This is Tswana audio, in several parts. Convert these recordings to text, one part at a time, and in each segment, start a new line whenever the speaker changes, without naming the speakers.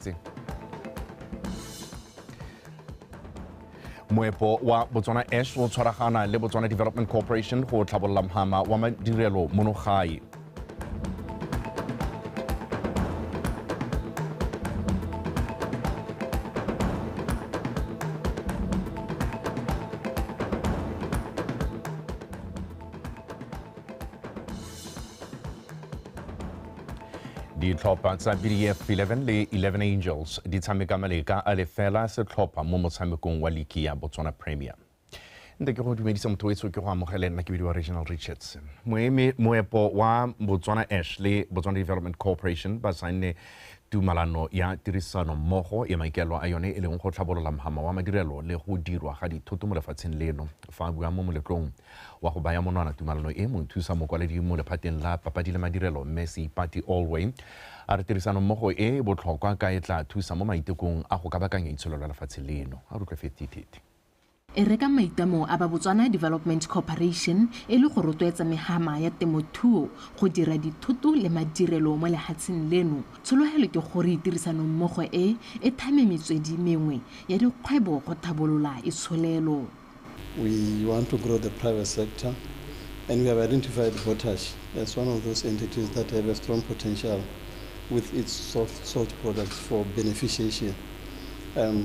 Thete. Moepo wa Botswana Ash o tshwaragana le Botswana Development Corporation go tlhabolola mhama wa madirelo mono gae. Ditlhopha tsa BDF 11 le 11 Angels di tshameka maleka a lefela setlhopha mo motshamekong wa liki ya Botswana Premier. Nte ke go dumedisa motho wetsho, ke go amogele, nna ke bidiwa Regional Richards. Moepo wa Botswana Ash le Botswana Development Corporation ba saenne tumalano ya tirisano mmogo ya maikaelelo a yone e leng go tlhabolola mhama wa madirelo le go dirwa ga dithoto mo lefatsheng leno. Fa a bua mo moletlong wa go baya monwana tumalano e, mothusa mokwaledi mo lephateng la papadi le madirelo mme Seipati Allway a re tirisano mmogo e e botlhokwa ka e tla thusa mo maitekong a go kabakanya itsholelo ya lefatshe leno. A re utlwe Faith Thete.
E re ka maitlamo a ba Botswana Development Corporation e le go rotloetsa mehama ya temothuo go dira dithoto le madirelo mo lefatsheng leno, tshologelo ke gore tirisanommogo e e thame metswedi mengwe ya dikgwebo go tlhabolola itsholelo.
We want to grow the private sector, and we have identified Botash as one of those entities that have a strong potential with its soft salt products for beneficiation,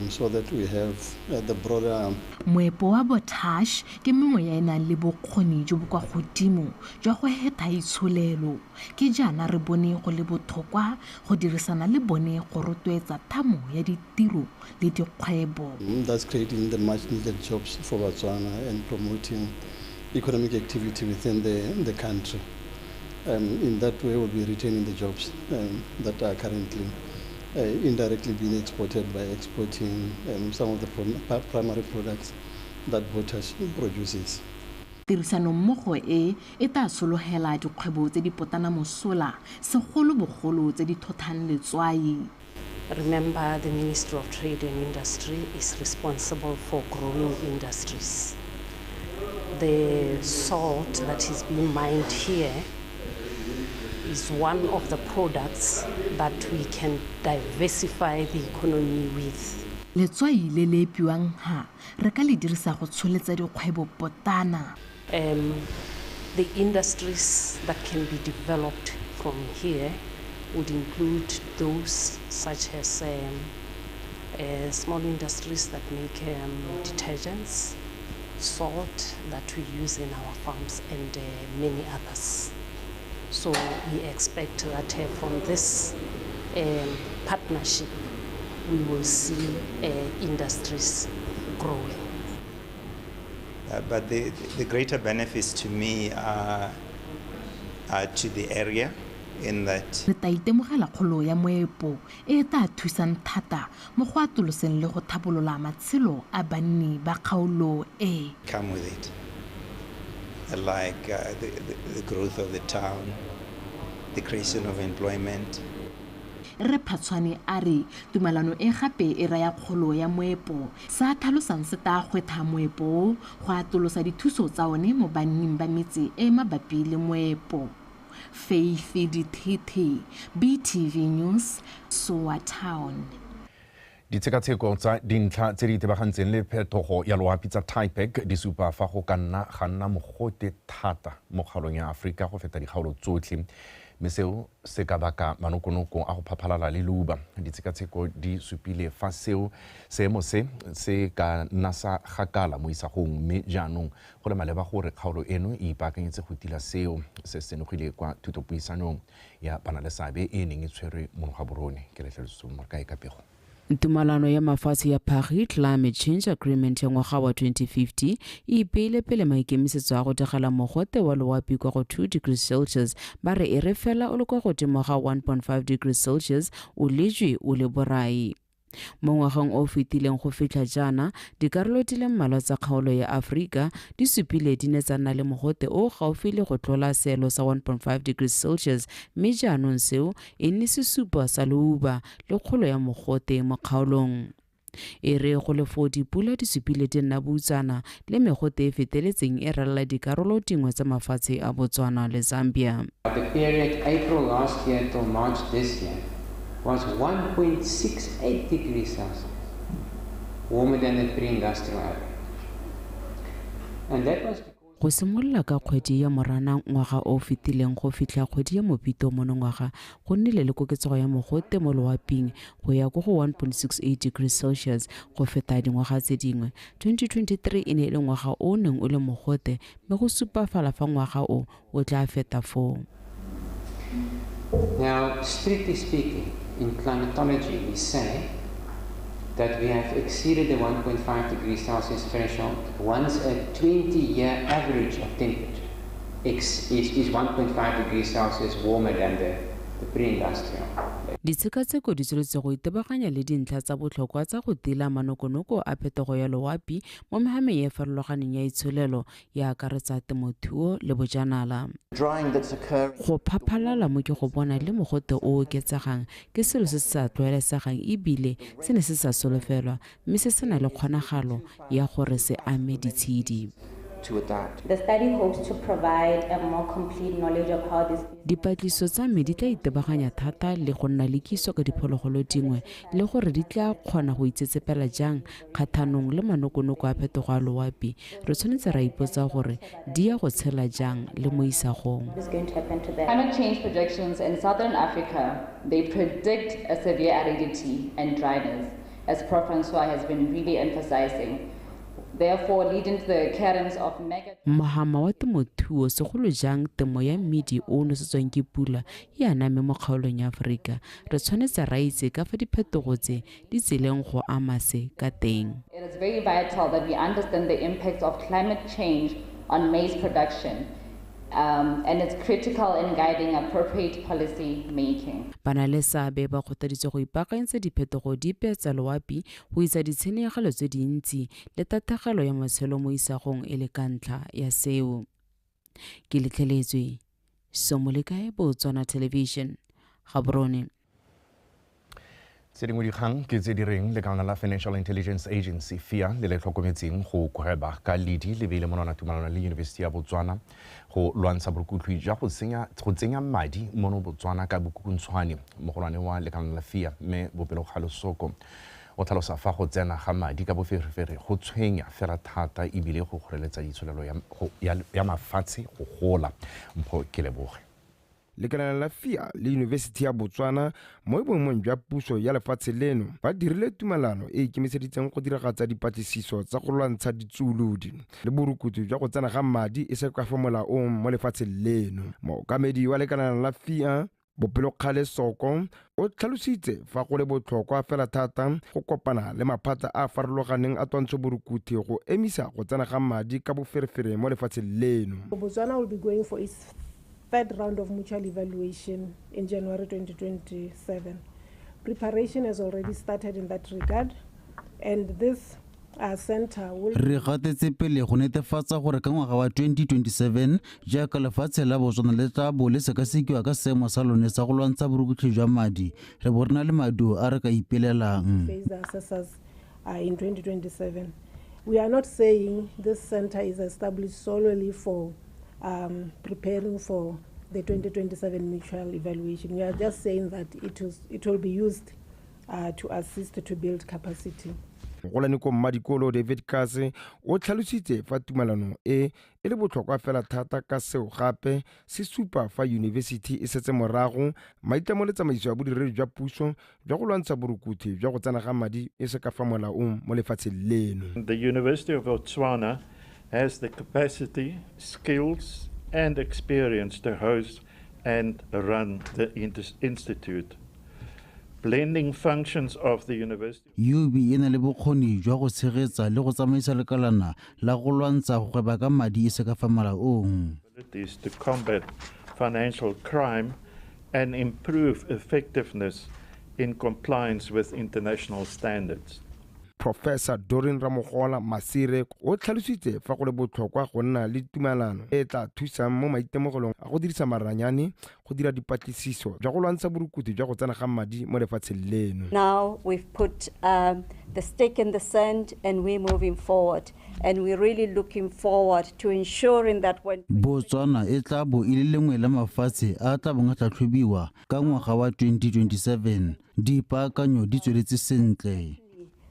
so that we have the broader.
Moepo wa Botash ke mongwe ya e nang le bokgoni jo bo kwa godimo jwa go hetha itsholelo. Ke jaana re bone go le botlhokwa go dirisana le bone go rotloetsa thamo ya ditiro le dikgwebo.
That's creating the much needed jobs for Botswana and promoting economic activity within the country. In that way, we'll be retaining the jobs that are currently indirectly being exported by exporting some of the primary products that Botash produces.
Tirisanommogo e e tla sologela dikgwebo tse di potana mosola, segolobogolo tse di thothang letswai.
Remember, the Ministry of Trade and Industry is responsible for growing industries. The salt that is being mined here is one of the products that we can diversify the economy with.
Letswai le le epiwang ha re ka le dirisa go tsholetsa dikgwebo potana.
The industries that can be developed from here would include those such as small industries that make detergents, salt that we use in our farms, and many others. So we expect that from this partnership, we will see industries growing.
But the greater benefits to me are to the area in that.
Re tla itemogela kgolo ya moepo e e tla thusang thata mo go atoloseng le go tlhabolola matshelo a banni ba kgaolo e.
Come with it, like the growth of the town, the creation of employment.
Rre Phatshwane a re tumalano e gape e raya kgolo ya moepo sa tlhalosang se tla gwetha moepo go atolosa dithuso tsa one mo banning ba metse e mabapi le moepo. Faith Dithethe, BTV News, Sowa Town.
Ditshekatsheko tsa dintlha tse di itebagantseng le phetogo ya loapi tsa TIPEC di supa fa go ka nna ga nna mogote thata mo kgaolong ya Aforika go feta dikgaolo tsotlhe, mme seo se ka baka manokonoko a go phaphalala le leuba. Ditshekatsheko di supile fa seo seemo se se ka nna sa gakala mo isagong, mme jaanong go le maleba gore kgaolo eno e ipaakanyetse go tila seo. Se senogile kwa thutopuisanong ya banaleseabe e neng e tshwerwe mono Gaborone. Ke Letlhaletso Morkae ka pego.
Tumalano ya mafatshe ya Paris Climate Change Agreement ya ngwaga wa 2050 e ipeile pele maikemisetso a go digela mogote wa loapi kwa go 2 degrees Celsius. Ba re e re fela o le kwa godimo ga 1.5 degrees Celsius o lejwe o le borai. Mo ngwageng o fetileng go fitlha jaana, dikarolo di le mmalwa tsa kgaolo ya Aforika di supile di ne tsa nna le mogote o gaufi le go tlola seelo sa 1.5 degrees Celsius, mme jaanong seo e nne sesupo sa leuba le kgolo ya mogote mo kgaolong. E re go le foo dipula di supile di nna boutsana le megote e feteletseng e ralala dikarolo dingwe tsa mafatshe a Botswana le Zambia.
The period April last year till March this year,
was 1.68 degrees Celsius warmer than the pre-industrial average. And that was
go simolola ka kgwedi ya Moranang ngwaga o fetileng go fitlha kgwedi ya Mopito monongwaga go nnile le koketsego ya mogote mo loaping go ya ko go 1.68 degrees Celsius go feta dingwaga tse dingwe. 2023 e ne e le ngwaga o neng o le mogote mme go supafala fa ngwaga o o tla feta foo.
Now, strictly speaking, in climatology we say that we have exceeded the 1.5 degrees Celsius threshold once a 20-year average of temperature is 1.5 degrees Celsius warmer than the pre-industrial.
Ditshekatsheko di tsweletse go itebaganya le dintlha tsa botlhokwa tsa go tila manokonoko a phetogo ya loapi mo mehameng e farologaneng ya itsholelo ya akaretsa temothuo le bojanala. Go phaphalala mo ke go bona le mogote o oketsegang ke selo se se sa tlwaelesegang ebile se ne se sa solofelwa mme se se na le kgonagalo ya gore se ame ditshedi.
To adapt.
The study hopes to provide a more complete knowledge of how this.
Dipatlisiso tsa me di tla itebaganya thata le go nna le kitso ka diphologolo dingwe le gore di tla kgona go itsetsepela jang kgathanong le manokonoko a phetogo a loapi. Re tshwanetse ra ipotsa gore di ya go tshela jang le mo isagong.
Climate change projections in Southern Africa, they predict a severe aridity and dryness, as Prof. Francois has been really emphasizing. Therefore leading to the occurrence of mega.
Mohama wa temothuo segolo jang temo ya mmidi o nosetswang ke pula e aname mo kgaolong ya Aforika. Re tshwanetse ra itse ka fa diphetogo tse di tseleng go ama se ka teng.
It is very vital that we understand the impacts of climate change on maize production. And it's critical in guiding appropriate policy making.
Ba na le seabe ba kgothaditswe go ipaakanyetsa diphetogo dipe tsa loapi go isa ditshenyegelo tse dintsi le tatlhegelo ya matshelo mo isagong e le ka ntlha ya seo. Ke letlheletswe Somolekae, Botswana Television, Gaborone.
Tse dingwe dikgang ke tse di reng lekalana la Financial Intelligence Agency FIA le le tlhokometseng go gweba ka ledi le beile monwana tumalano le Yunibesithi ya Botswana go lwantsha borukutlhi jwa go tsenya madi mono Botswana ka bokukuntshwane. Mogolwane wa lekalana la FIA mme Bopelokgale Soko o tlhalosa fa go tsena ga madi ka boferefere go tshwenya fela thata ebile go kgoreletsa itsholelo ya mafatshe go gola. Mpho ke leboge.
Lekalana la FIA le Yunibesithi ya Botswana mo boemong jwa puso ya lefatshe leno ba dirile tumalano e ikemiseditseng go diragatsa dipatlisiso tsa go lwantsha ditsuolodi le borukutu jwa go tsena ga madi e se ka fa molaong mo lefatsheng leno. Mookamedi wa lekalana la FIA Bopelokgale Soko o tlhalositse fa go le botlhokwa fela thata go kopana le maphata a farologaneng a twantsho borukuthi go emisa go tsena ga madi ka boferefere mo lefatsheng leno.
Botswana will be going for its third round of mutual evaluation in January 2027. Preparation has already started in that regard, and this center will.
Re gatetse pele go netefatsa gore ka ngwaga wa 2027 jaaka lefatshe la Botswana le tla bo le sekasekiwa ka seemo sa lone sa go lwantsha borukutlhi jwa madi, re bo re na le maduo a re ka ipelelang.
Phase assessors in 2027. We are not saying this center is established solely for preparing for the 2027 mutual evaluation. We are just saying that it will be used to assist to build capacity.
Mogolwane ko Mmadikolo David Kase o tlhalositse fa tumalano e e le botlhokwa fela thata ka seo gape se supa fa yunibesithi e setse morago maitlamo le tsamaiso ya bodiredi jwa puso jwa go lwantsha borukuthi jwa go tsena ga madi e se ka fa molaong mo lefatsheng leno.
The University of Botswana has the capacity, skills and experience to host and run the institute. Blending functions of the university.
UB e na le bokgoni jwa go tshegetsa le go tsamaisa lekalana la go lwantsha go gweba ka madi e se ka fa molaong.
To combat financial crime and improve effectiveness in compliance with international standards.
Professor Doreen Ramogola Masire o tlhalositse fa go le botlhokwa go nna le tumelano e tla thusang mo maitemogelong a go dirisa maranyane go dira dipatlisiso jwa go lwantsha borukuthi jwa go tsena ga madi mo lefatsheng leno.
Now we've put the stake in the sand and we're moving forward, and we're really looking forward to ensuring that when
Botswana e tla bo e le lengwe la mafatshe a tla bong a tlhatlhobiwa ka ngwaga wa 2027. Dipaakanyo di tsweletse sentle.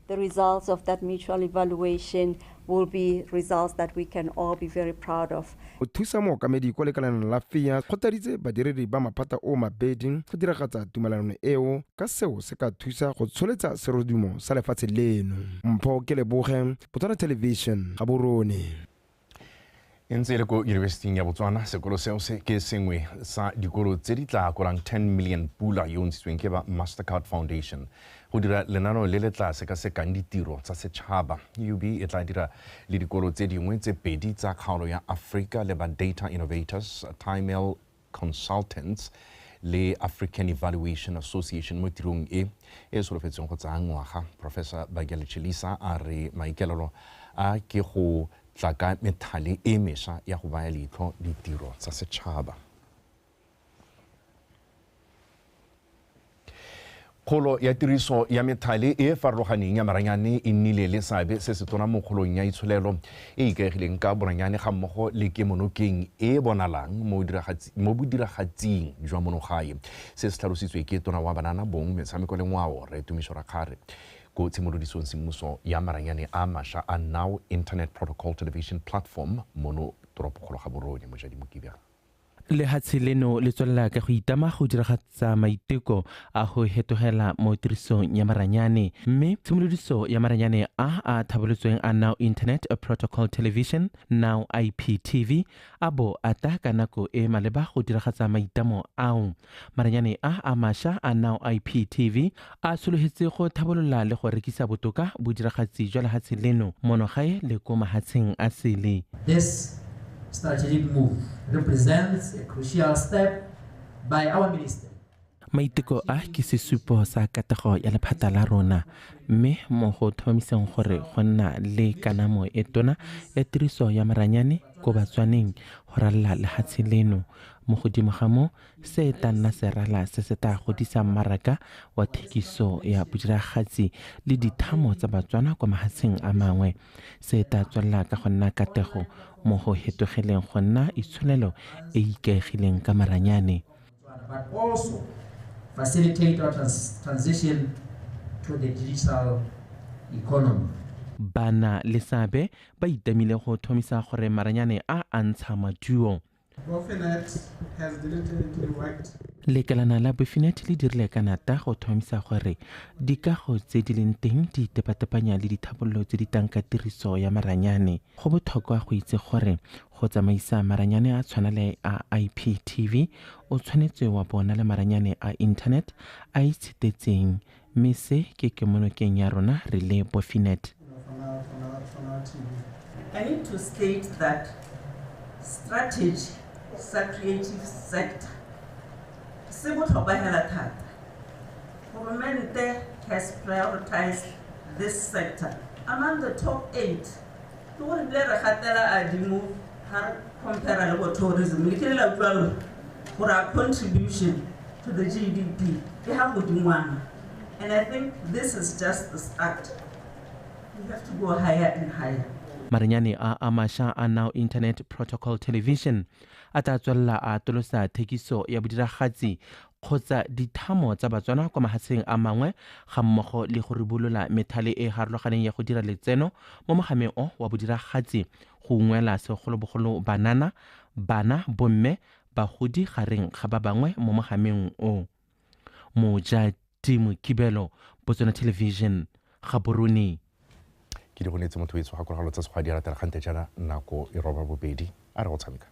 The results of that mutual evaluation will be results that we can all be very proud of.
O thusa mookamedi kwa lekaleng la FIA kgothaditse badiredi ba maphata o mabedi go diragatsa tumelano eo ka seo se ka thusa go tsholetsa serodumo sa lefatshe leno. Mpho Keleboge, Botswana Television, Gaborone.
E ntse e le ko Yunibesiting ya Botswana, sekolo seo se ke sengwe sa dikolo tse di tla akolang 10 million pula yo ntshitsweng ke ba Mastercard Foundation go dira lenaneo le le tla sekasekang ditiro tsa setšhaba. UB e tla dira le dikolo tse dingwe tse pedi tsa kgaolo ya Afrika le ba Data Innovators, Timel Consultants le African Evaluation Association mo tirong e e solofetsweng go tsaya ngwaga. Professor Bagele Chilisa a re maikelelo a ke go tla ka methale e mešwa ya go baya leitlho ditiro tsa setšhaba. Kgolo ya tiriso ya methale e farologaneng ya maranyane e nnile le seabe se se tona mo kgolong ya itsholelo e ikaegileng ka boranyane ga mmogo le kemonokeng e bonalang mo bodiragatsing jwa monogae. Se se tlhalositswe ke tona wa banana bong metshameko le ngwao Rre Tumiso Rakgare ko tshimolodisong semmuso ya maranyane a mašwa a Now Internet Protocol Television Platform mono toropokgolo Gaborone. Mojadi Mokibjang.
Lehatshe leno le tswelela ka go itama go diragatsa maiteko a go hetogela mo tirisong ya maranyane, mme tshimolodiso ya maranyane a a thabolotsweng a Now Internet Protocol Television, Now IPTV, a bo a tla ka nako e maleba go diragatsa maitamo ao. Maranyane a a mašwa a Now IPTV a sologetse go thabolola le go rekisa botoka bodiragatsi jwa lehatshe leno monogae le ko mahatsheng a sele.
This strategic move represents a crucial step by our minister.
Maiteko a ke sesupo sa katlego ya lephata la rona, mme mo go tlhomamiseng gore go nna le kanamo e tona ya tiriso ya maranyane ko Batswaneng go ralala lehatshe leno. Mo godimo ga moo, se tla nna serala se se tla godisang mmaraka wa thekiso ya bodiragatsi le dithamo tsa Batswana kwa mahatsheng a mangwe. Se tla tswelela ka go nna katlego mo go hetogeleng go nna itsholelo e ikaegileng ka maranyane.
But also facilitate our transition to the digital economy.
Bana le seabe ba itamile go thomisa gore maranyane a a ntsha maduo.
Has diligently worked.
Lekalana la Bofinet le dirile ka nata go thomisa gore dikago tse di leng teng di tepatepanya le dithabololo tse di tang ka tiriso ya maranyane. Go botlhokwa go itse gore go tsamaisa maranyane a tshwana le a IPTV o tshwanetse wa bona le maranyane a internet a itshetetseng, mme se ke kemonokeng ya rona re le Bofinet.
I need to state that strategy sa creative sector se botlhokwa hela thata. Government has prioritized this sector among the top 8. Ke gore bile re gatela adimo ha re compare le bo tourism le kile la utlwa gore our contribution to the GDP ke ha godingwana, and I think this is just the start. We have to go higher and higher.
Maranyane a a mašwa a Now Internet Protocol Television a tla tswelela a atolosa thekiso ya bodiragatsi kgotsa dithamo tsa Batswana kwa mahatsheng a mangwe ga mmogo le go ribolola methale e harologaneng ya go dira letseno mo mogameng o wa bodiragatsi go ungwela segolobogolo banana, bana, bomme, bagodi gareng ga ba bangwe mo mogameng o. Mojadi Mokibelo, Botswana Television, Gaborone.
Ke di go neetse motho etsho gakologalo tsa sekgwa di ratela gante jaana nako e roba bobedi a re go tshameka.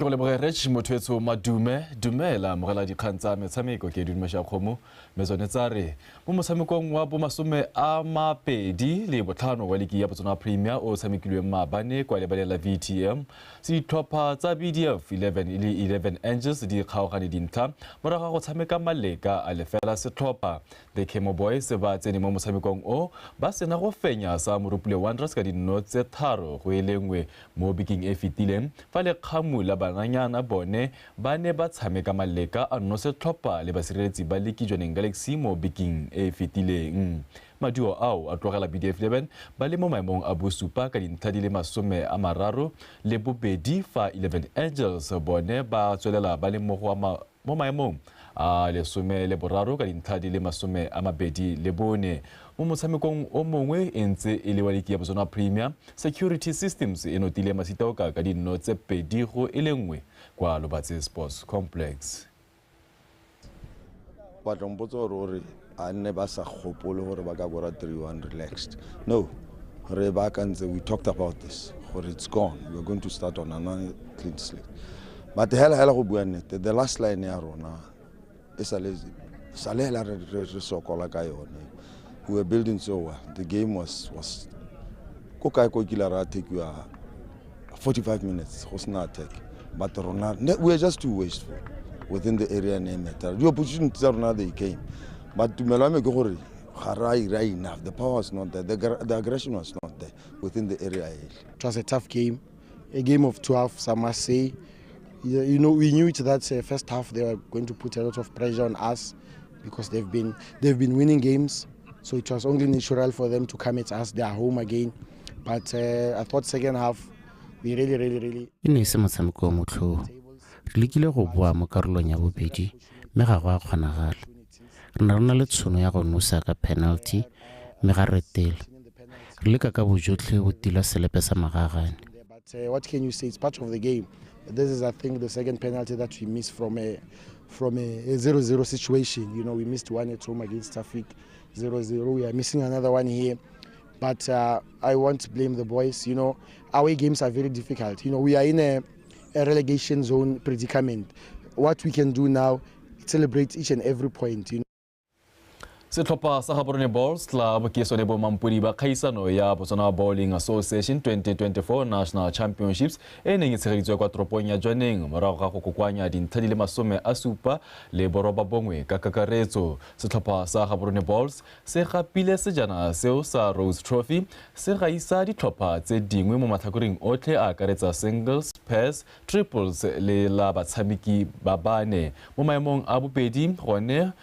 Ke go leboge Rich Motho Madume dumela mogela dikgang tsa metshameko ke dumasha kgomo mme tsone tsa re mo motshamekong wa bomasome a mapedi le botlhano wa liki ya Botswana Premier o tshamekilweng maabane kwa lebaleng la VTM, setlhopha tsa BDF 11 le 11 Angels di kgaogane dintlha morago ga go tshameka maleka a lefela setlhopha. The Kemo Boys ba tsene mo motshamekong o ba sena go fenya sa Morupule Wanderers ka dinno tse 3-1 mo bekeng e fetileng, fa lekgamu la bananyana bone ba ne ba tshameka maleka a nno setlhopha le basireletsi ba liki Jwaneng Galaxy mo bekeng e fetileng. Maduo ao a tlogela BDF 11 ba le mo maemong a bosupa ka dintlha di le 32 fa 11 Angels bone ba tswelela ba le mo maemong a 13 ka dintlha di le 24. Mo motshamekong o mongwe e ntse e le wa liki ya Botswana Premier, Security Systems e notile Masitaoka ka dinno tse 2-1 kwa Lobatse Sports Complex.
Batla mpotsa gore a nne ba sa gopole gore ba ka kora 3-1 relaxed. No, re baakantse, we talked about this, gore it's gone. We are going to start on another clean slate. But hela hela go bua nnete, the last line ya rona e sale hela re sokola ka yone. We were building so well. The game was ko kae ko kila ra take you 45 minutes go sena attack. But rona we were just too wasteful within the area name. The opportunity tsa rona they came. But tumelo ya me ke gore ga ra ira enough. The power was not there. The aggression was not there within the area.
It was a tough game, a game of two halves, I must say. You know, we knew it that first half they were going to put a lot of pressure on us because they've been winning games, so it was only natural for them to come at us. They are home again, but I thought second half we really.
E ne e se motshameko o motlhofu. Re lekile go boa mo karolong ya bobedi mme ga go a kgonagala. Re ne re na le tšhono ya go nosa ka penalty mme ga re tela. Re leka ka bojotlhe go tila selepe sa magagane.
But what can you say? It's part of the game. This is, I think, the second penalty that we missed from a 0-0 situation. You know, we missed one at home against Traffic, 0-0. We are missing another one here. But I won't blame the boys. You know, away games are very difficult. You know, we are in a relegation zone predicament. What we can do now, celebrate each and every point, you know.
Setlhopha sa Gaborone Bowls Club ke sone bo mampodi ba kgaisano ya Botswana Bowling Association 2024 National Championships e neng e tshegeditswe kwa toropong ya Jwaneng morago ga go kokoanya dintlha di le 79 ka kakaretso. Setlhopha sa Gaborone Bowls se gapile sejana seo sa Rose Trophy se gaisa ditlhopha tse dingwe mo matlhakoreng otlhe a akaretsa singles, pairs, triples le la batshameki ba bane. Mo maemong a bobedi gone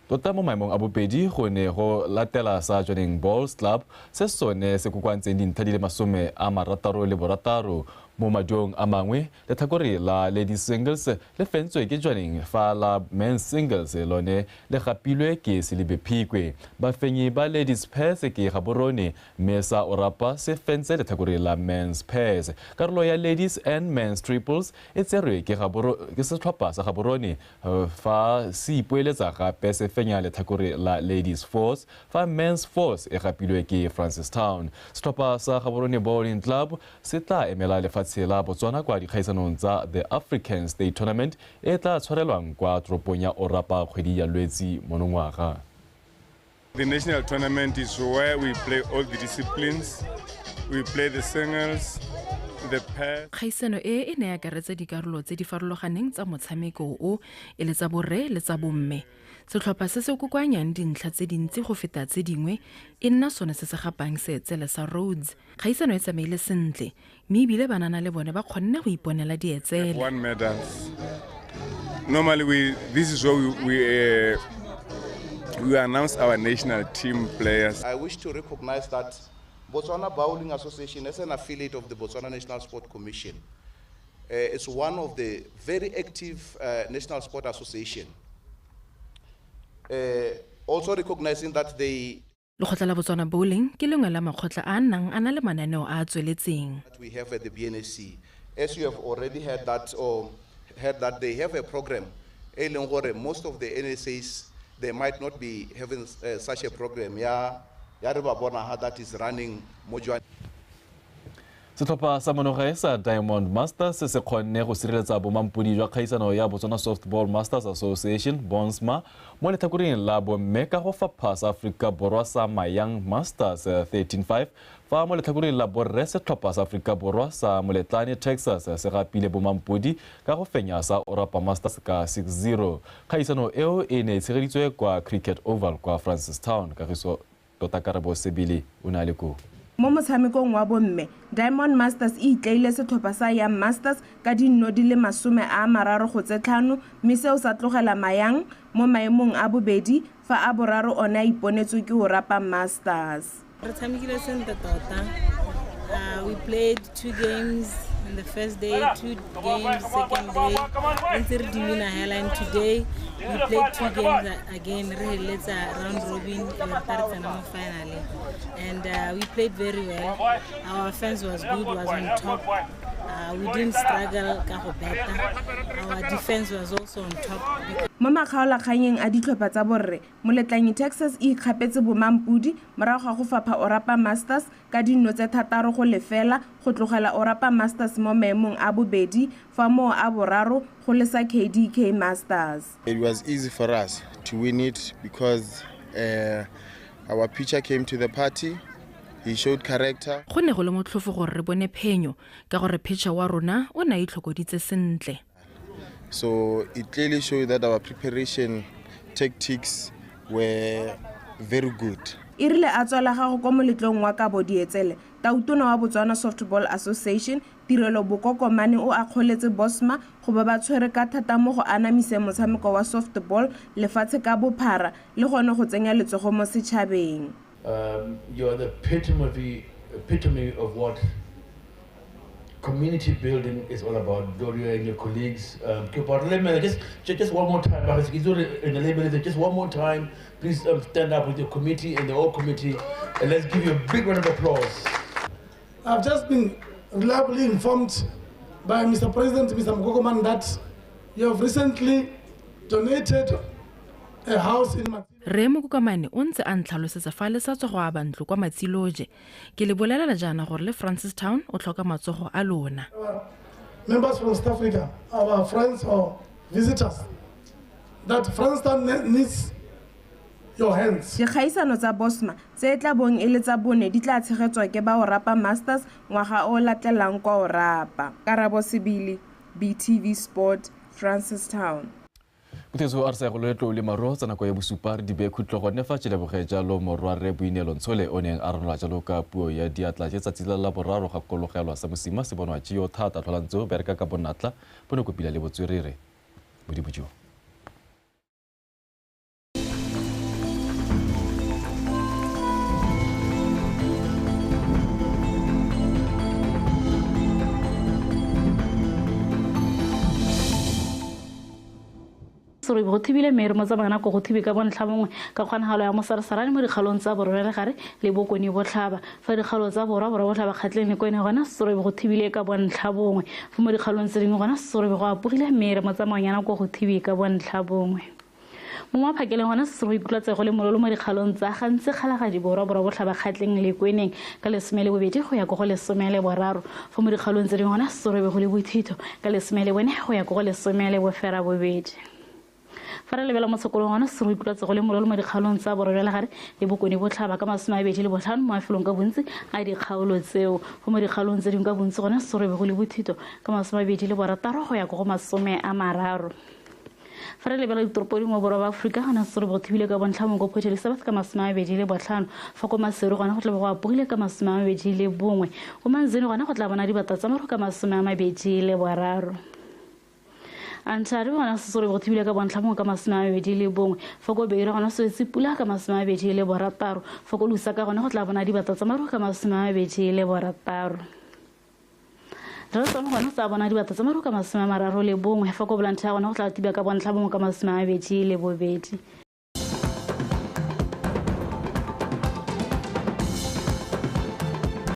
tota mo maemong a bobedi go ne go latela sa Jwaneng Bowls Club se sone se kokoantseng dintlha di le 66. Mo maduong a mangwe letlhakore la ladies singles le fentswe ke Jwaneng fa la men's singles lone le gapilwe ke Selibe Phikwe. Bafenyi ba ladies pairs ke Gaborone mme sa Orapa se fentse letlhakore la men's pairs. Karolo ya ladies and men's triples e tserwe ke setlhopha sa Gaborone fa se ipoeletsa gape se fenya letlhakore la ladies fours fa men's fours e gapilwe ke Francistown. Setlhopha sa Gaborone Bowling Club se tla emela lefatshe la Botswana kwa dikgaisanong tsa The African State Tournament e tla tshwarelwang kwa toropong ya Orapa kgwedi ya Lwetsi monongwaga.
The national tournament is where we play all the disciplines. We play the singles, the pairs.
Kgaisano e e ne akaretsa dikarolo tse di farologaneng tsa motshameko o e le tsa borre le tsa bomme. Setlhopha se se kokoanyang dintlha tse dintsi go feta tse dingwe e nna sone se se gapang seetsele sa Rhodes. Kgaisano e tsamaile sentle mme ebile banana le bone ba kgonne go iponela dietsele.
One medals. Normally this is where we announce our national team players.
I wish to recognize that Botswana Bowling Association, as an affiliate of the Botswana National Sport Commission, is one of the very active national sport association. Also recognizing that they
Lekgotla la Botswana Bowling ke lengwe la makgotla a nnang a na le mananeo a a tsweletseng.
We have at the BNSC, as you have already heard that or heard that they have a program. E leng gore most of the NSAs they might not be having such a program. Ya re ba bona ha that is running mo Jwaneng.
Setlhopha sa monogae sa Diamond Masters se se kgonne go sireletsa bomampodi jwa kgaisano ya Botswana Softball Masters Association Bonsma mo letlhakoreng la bomme ka go fapha sa Aforika Borwa sa Mayang Masters 13-5, fa mo letlhakoreng la borre setlhopha sa Aforika Borwa sa Moletlane Texas se gapile bomampodi ka go fenya sa Orapa Masters ka 6-0. Kgaisano eo e ne e tshegeditswe kwa Cricket Oval kwa Francistown. Kagiso tota Karabo Sebele o ne a le koo.
Mo motshamekong wa bomme, Diamond Masters e itleile setlhopha sa Young Masters ka dinno di le 35-5, mme seo sa tlogela Mayang mo maemong a bobedi, fa a boraro one a iponetswe ke Orapa Masters.
Re tshamekile sentle tota. We played 2 games in the first day, 2 games second day. Ntse re di wina hela, and today we played 2 games again, re heletsa round robin re tla re tsena mo final. And we played very well. Our offense was good, was on top. We didn't struggle ka go beta. Our defense was also on top.
Mo makgaolakganyeng a ditlhopha tsa borre, Moletlanyi Texas e ikgapetse bomampodi morago ga go fapha Orapa Masters ka dinno tse 6-0, go tlogela Orapa Masters mo maemong a bobedi, fa moo a boraro go le sa KDK Masters.
It was easy for us to win it because our pitcher came to the party. He showed character.
Go ne go le motlhofo gore re bone phenyo ka gore pitcher wa rona o ne a itlhokoditse sentle.
So it clearly showed that our preparation tactics were very good.
E rile a tswela gago kwa moletlong wa kabo dietsele, tautona wa Botswana Softball Association Tirelo Bokokomane o akgoletse Bosma go ba ba tshwere ka thata mo go anamiseng motshameko wa softball lefatshe ka bophara le gone go tsenya letsogo mo setšhabeng.
You are the epitome of what community building is all about. Gloria and your colleagues. Just one more time, just one more time, please stand up with your committee and the whole committee, and let's give you a big round of applause.
I've just been reliably informed by Mr. President, Mr. Mukokoman, that you have recently donated a house in Matsiloje.
Rre Mokokomane o ntse a ntlhalosetsa fa le sa tswa go aba ntlo kwa Matsiloje. Ke le bolelela jaana gore le Francistown o tlhoka matsogo a lona.
Members from South Africa, our friends or visitors, that Francistown needs your hands.
Dikgaisano tsa Bosma tse tla bong e le tsa bone di tla tshegetswa ke ba Orapa Masters ngwaga o latelang kwa Orapa. Karabo Sebele, BTV Sport, Francistown.
Bothetso a re sa go letlo le maro tsa nako ya bosupa re di bee khutlo gone fa tšeleboge jalo morwa rre Boineelo Ntshole o neng a ranola jalo ka puo ya diatla tse tsatsi la boraro ga kologelwa sa mosima se bonwa tšeo thata tlholantse o bereka ka bonatla bo ne kopila le botswerere modimo jo.
Sore go thibile mme re mo tsamaya nako go thibe ka bontlha bongwe ka kgonagalo ya mosaresarane mo dikgaolong tsa borwa le gare le bokone botlhaba. Fa dikgaolo tsa borwa borwa botlhaba kgatleng le kwene gona sore go thibile ka bontlha bongwe. Fa mo dikgaolong tse dingwe gona sore go apogile mme re mo tsamaya nako go thibe ka bontlha bongwe. Mo maphakeleng gona se go ikutlwa go le mololo mo dikgaolong tsa gantsi kgalagadi borwa borwa botlhaba kgatleng le kweneng ka 12 go ya go go 13. Fa mo dikgaolong tse dingwe gona sore go le bothito ka 14 go ya go go 18. Fa re lebela mo sekolong gona se go ikutlwa go le mololo mo dikgaolong tsa borwa le gare le bokone botlhaba ka 25 mo mafelong ka bontsi a dikgaolo tseo. Fa mo dikgaolong tse dingwe ka bontsi gona se go le bothito ka 26 go ya go go 30. Fa re lebela ditoropo dingwe borwa ba Aforika gona se go thibile ka bontlha mongwe ko Port Elizabeth ka 25. Fa ko Maseru gona go tla go apogile ka 21. Ko Manzini gona go tla bona dibata tsa maru ka 23. Antari gona se go thibile ka bontlha mongwe ka 21. Fa ko Beira gona se wetse pula ka 26. Fa ko Lusaka gona go tla bona dibata tsa maru ka 26. Re tsone gona tsa bona dibata tsa maru ka 31. Fa ko Blantyre gona go tla tiba ka bontlha bongwe ka 22.